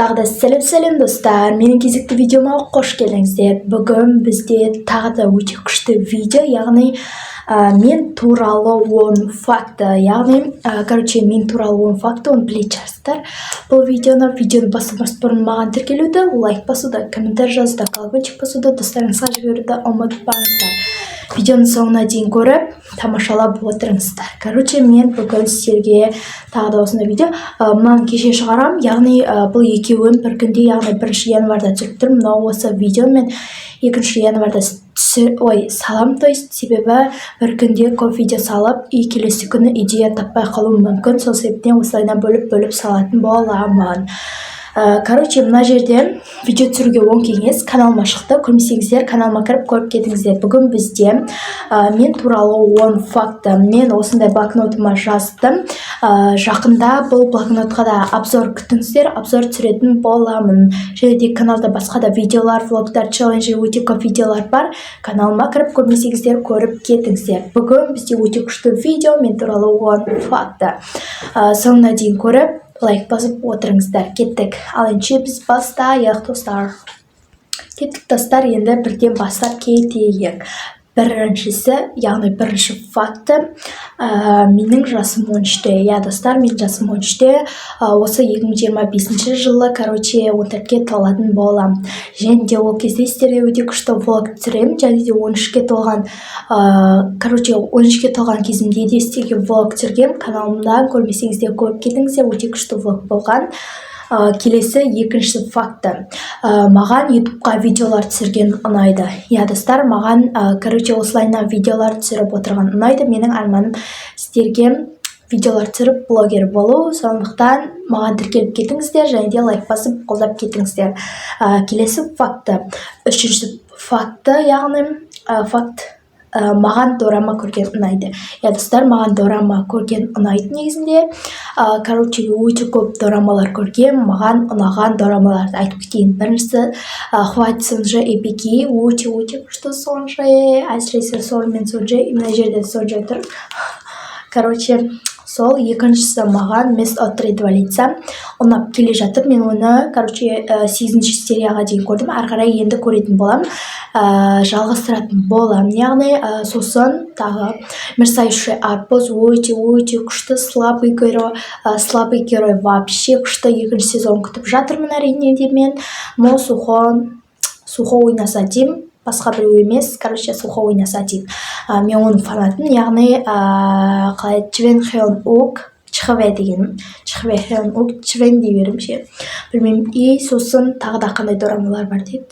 Тағы да сәлем, сәлем, достар! Менің кезекті видеома қош келдіңіздер! Бүгін бізде тағы да өте күшті видео, яғни мен туралы 10 факті. Яғни, короче, мен туралы 10 факті, оны білетін шығарсыздар. Бұл видеоны бастамас бұрын маған тіркелуді, лайк басуды, комментарий жазуды, колокольчик басуды, достарыңызға жіберуді ұмытпаңыздар. Видеоның соңына дейін көріп, тамашалап отырыңыздар. Короче, мен бүгін сіздерге тағы да осындай видео, мынаны кеше шығарамын, яғни бұл екеуін бір күнде, яғни 1 январьда түсіріп тұрмын. Мынау осы видеоны мен 2 январьда ой, саламын, то есть себебі бір күнде көп видео салып и келесі күні идея таппай қалуым мүмкін. Сол себептен осылайынан бөліп бөліп салатын боламын. Короче, мына жерде видео түсіруге 10 кеңес каналыма шықты. Көрмесеңіздер, каналыма кіріп, көріп кетіңіздер. Бүгін бізде мен туралы 10 факті. Мен осындай блокнотыма жаздым. Жақында бұл блокнотқа да обзор күтіңіздер, обзор түсіретін боламын. Және де каналда басқа да видеолар, влогтар, челлендж, өте көп видеолар бар. Каналыма кіріп, көрмесеңіздер, көріп кетіңіздер. Бүгін бізде өте күшті видео: мен туралы 10 факті. Соңына дейін көріп, лайк басып отырыңыздар. Кеттік. Ал ендеше біз бастайық, достар. Кеттік, достар, енді бірден бастап кетейік. Біріншісі, яғни бірінші факті: менің жасым 13-те. Иә, достар, менің жасым 13-те. Осы 2025 жылы, короче, 14-ке толатын боламын. Және де ол кезде сіздерге өте күшті влог түсіремін. Және де 13-ке толған, короче, 13-ке толған кезімде де сіздерге влог түсіргенмін каналымда. Көрмесеңіздер, көріп кетіңіздер, өте күшті влог болған. Келесі екінші факті: маған Ютубқа видеолар түсірген ұнайды. Иә, достар, маған, короче, осылайынан видеолар түсіріп отырған ұнайды. Менің арманым — сіздерге видеолар түсіріп, блогер болу. Сондықтан маған тіркеліп кетіңіздер және де лайк басып, қолдап кетіңіздер. Келесі факті, үшінші факті, яғни факт: маған дорама көрген ұнайды. Иә, достар, маған дорама көрген ұнайды негізінде. Короче, өте көп дорамалар көргенмін. Маған ұнаған дорамаларды айтып кетейін. Біріншісі — «Хватит Сонже и беги», өте, өте күшті. Сонже, әсіресе Сон мен Сонже, мына жерде Сонже тұр, короче, сол. Екіншісі маған «Месть от третьего лица» ұнап келе жатыр. Мен оны, короче, сегізінші серияға дейін көрдім, ары қарай енді көретін боламын, жалғастыратын боламын, яғни. Сосын тағы «Мерцающий арбуз», өте, өте күшті. Слабый герой, слабый герой вообще күшті. Екінші сезон күтіп жатырмын, әрине де мен. Но Сухо ойнаса деймін, басқа біреу емес, короче, Сухо ойнаса деймін. Мен оның фанатымын, яғни қалай, Чвен Хён Ук, Чхве дегенім, Чхве Хён Ук, Чвен дей беремін ше, білмеймін. И сосын тағы да қандай дорамалар бар дейді,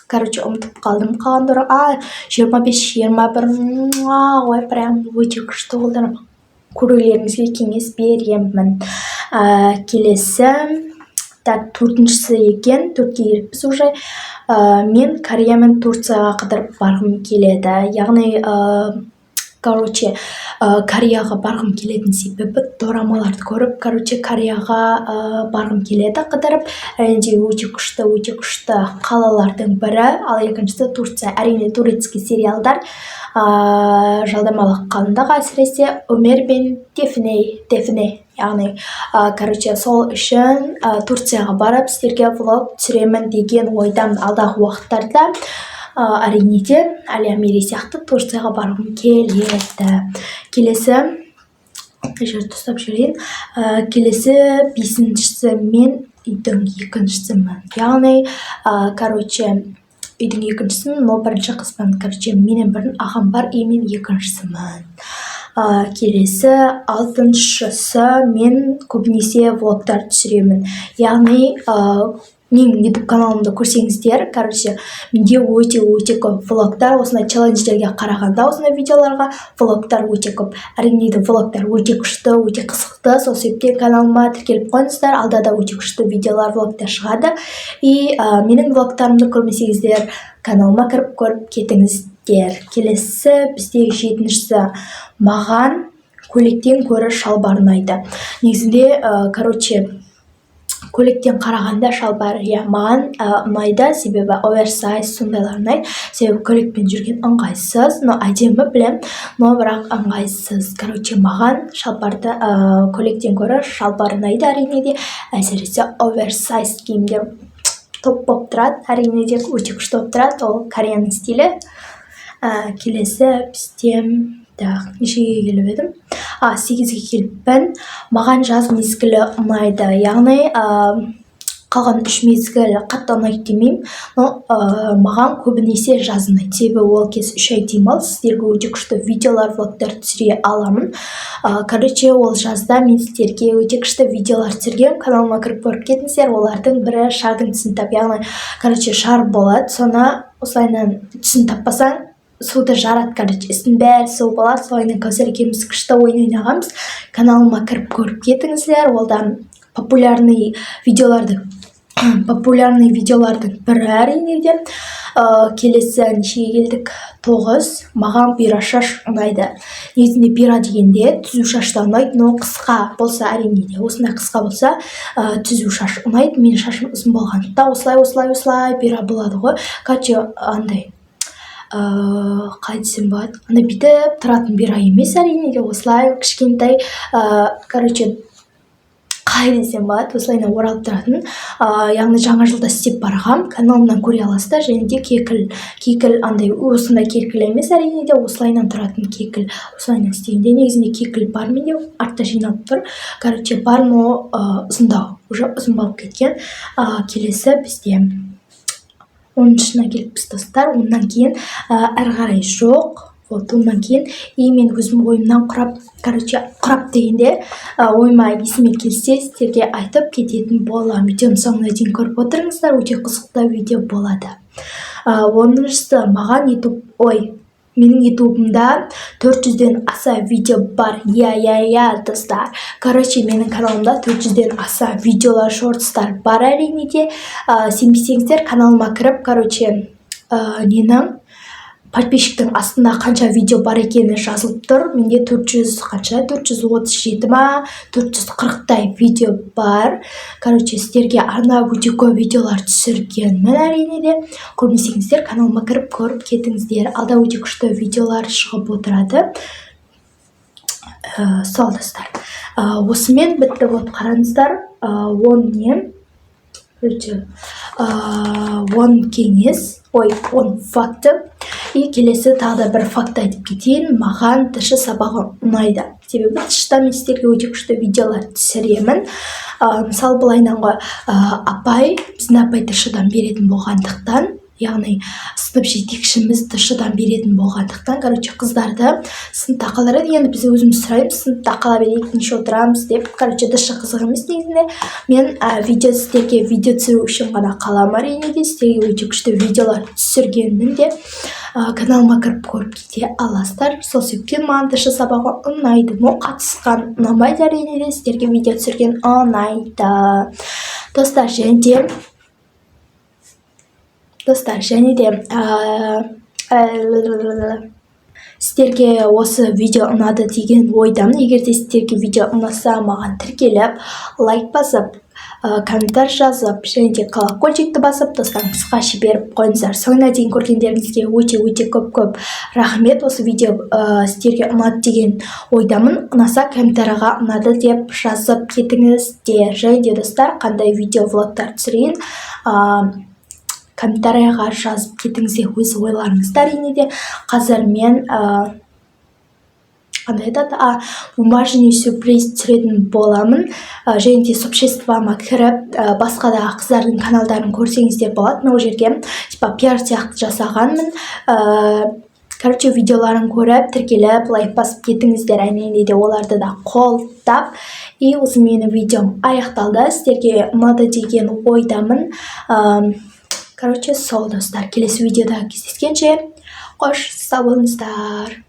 короче, ұмытып қалдым қалған дорама. А, «25/21», ой, прям өте күшті ол дорама, көрулеріңізге кеңес беремін. Келесі, так, төртіншісі екен, төртке келіппіз уже. Мен Корея мен Турцияға қыдырып барғым келеді. Яғни, короче, Кореяға барғым келетін себебі дорамаларды көріп, короче, Кореяға барғым келеді қыдырып. Және де өте күшті, өте күшті қалалардың бірі. Ал екіншісі — Турция, әрине, турецкий сериалдар, «Жалдамалы қалыңдық», әсіресе Өмер бен Дефне, яғни, короче, сол үшін Турцияға барып, сіздерге влог түсіремін деген ойдамын алдағы уақыттарда. Әрине де, Әлия Мери сияқты Турцияға барғым келеді. Келесі, мына жерді ұстап жіберейін. Келесі бесіншісі: мен үйдің екіншісімін. Яғни, короче, үйдің екіншісімін, но бірінші қызбын. Короче, менен бұрын ағам бар и мен екіншісімін. Келесі алтыншысы: мен көбінесе влогтар түсіремін. Яғни, менің Ютуб каналымды көрсеңіздер, короче, менде өте, өте көп влогтар. Осындай челлендждерге қарағанда, осындай видеоларға влогтар өте көп. Әрине де, влогтар өте күшті, өте қызықты. Сол себептен каналыма тіркеліп қойыңыздар, алда да өте күшті видеолар, влогтар шығады. И менің влогтарымды көрмесеңіздер, каналыма кіріп, көріп кетіңіздер. Келесі бізде жетіншісі: маған көйлектен гөрі шалбар ұнайды. Негізінде, короче, Көйлектен қарағанда шалбар, иә, маған ұнайды, себебі оверсайз сондайлар ұнайды, себебі көйлекпен жүрген ыңғайсыз. Но әдемі, білемін, но бірақ ыңғайсыз. Короче, маған шалбарды, көйлектен гөрі шалбар ұнайды, әрине де. Әсіресе оверсайз киімдер топ болып тұрады, әрине де, өте күшті болып тұрады. Ол Кореяның стилі. Келесі бізде, так, нешеге келіп едім? А, сегізге келіппін. Маған жаз мезгілі ұнайды, яғни қалған үш мезгіл қатты ұнайды демеймін, но маған көбінесе жаз ұнайды, себебі ол кез 3 ай демалыс, сіздерге өте күшті видеолар, влогтар түсіре аламын. Короче, ол жазда мен сіздерге өте күшті видеолар түсіргенмін, каналыма кіріп көріп кетіңіздер. Олардың бірі шардың түсін тап, яғни, короче, шар болады, соны осылайынан түсін таппасаң, суды жарады, короче, үстінің бәрі су болады. Солайынан Кәусар екеуміз күшті ойын ойнағанбыз, каналыма кіріп көріп кетіңіздер. Ол да популярный видеолардың бірі, әрине де. Келесі нешеге келдік? Тоғыз. Маған бұйра шаш ұнайды. Негізінде бұйра дегенде түзу шаш та ұнайды, но қысқа болса, әрине де, осындай қысқа болса, түзу шаш ұнайды. Менің шашым ұзын болғандықтан, осылай, осылай, осылай бұйра болады ғой. Короче, андай, қалай десем болады, андай бүйтіп тұратын бұйра емес, әрине де, осылай кішкентай, короче, қалай десем болады, осылайынан оралып тұратын. Яғни жаңа жылда істеп барғам, каналымнан көре аласыздар. Және де кекіл, кекіл андай осындай кекіл емес, әрине де, осылайынан тұратын кекіл. Осылайынан істегенде, негізінде кекіл бар менде, артта жиналып тұр, короче, бар, но ұзындау, уже ұзын болып кеткен. Келесі бізде 10-шысына келіппіз, достар. Онан кейін әрі қарай жоқ. Вот, онан кейін и мен өзім ойымнан құрап, короче, құрап дегенде, ойыма, есіме келсе, сіздерге айтып кететін боламын. Видеоның соңына дейін көріп отырыңыздар, өте қызықты видео болады. 10-шысы. Маған Ютуб, ой, менің Ютубымда 400-ден аса видео бар. Иә, иә, иә, достар, короче, менің каналымда 400-ден аса видеолар, шортстар бар, әрине де. Сенбесеңіздер, каналыма кіріп, короче, нені, подписчиктің астында қанша видео бар екені жазылып тұр. Менде 400 қанша, 437 ма, 440-тай видео бар. Короче, сіздерге арнап өте көп видеолар түсіргенмін, әрине де. Көрмесеңіздер, каналыма кіріп көріп кетіңіздер, алда өте күшті видеолар шығып отырады. Сол, достар, осымен бітті. Вот, қараңыздар, 10 не, короче, 10 кеңес, ой, 10 факті. И келесі тағы да бір факт айтып кетейін. Маған ТШ сабағы ұнайды, себебі ТШ-та мен сіздерге өте күшті видеолар түсіремін. Мысалы, былайынан ғой, апай, біздің апай ТШ-дан беретін болғандықтан, яғни сынып жетекшіміз ТШ-дан беретін болғандықтан, короче, қыздарды сыныпта қалдырады. Енді біз өзіміз сұраймыз, сыныпта қала берейік, неше отырамыз деп. Короче, ДШ қызық емес негізінде. Мен видео, сіздерге видео түсіру үшін ғана қаламын, әрине де. Сіздерге өте күшті видеолар түсіргенмін де, каналыма кіріп көріп кете аласыздар. Сол себептен маған ТШ сабағы ұнайды, но қатысқан ұнамайды, әрине де. Сіздерге видео түсірген ұнайды, достар. Және де, достар, және де сіздерге осы видео ұнады деген ойдамын. Егер де сіздерге видео ұнаса, маған тіркеліп, лайк басып, комментарий жазып және де колокольчикті басып, достарыңызға жіберіп қойыңыздар. Соңына дейін көргендеріңізге өте, өте көп көп рахмет. Осы видео сіздерге ұнады деген ойдамын. Ұнаса, комментарийға «ұнады» деп жазып кетіңіздер. Және де, достар, қандай видео, влогтар түсірейін, комментарийға жазып кетіңіздер өз ойларыңызды, әрине де. Қазір мен қандай айтады, а, бумажный сюрприз түсіретін боламын. Және де сообществома кіріп, басқа да қыздардың каналдарын көрсеңіздер болады. Мен ол жерге типа пиар сияқты жасағанмын. Короче, видеоларын көріп, тіркеліп, лайк басып кетіңіздер, әрине де, оларды да қолдап. И осы менің видеом аяқталды, сіздерге ұнады деген ойдамын. Короче, сол, достар, келесі видеода кездескенше, қош сау болыңыздар.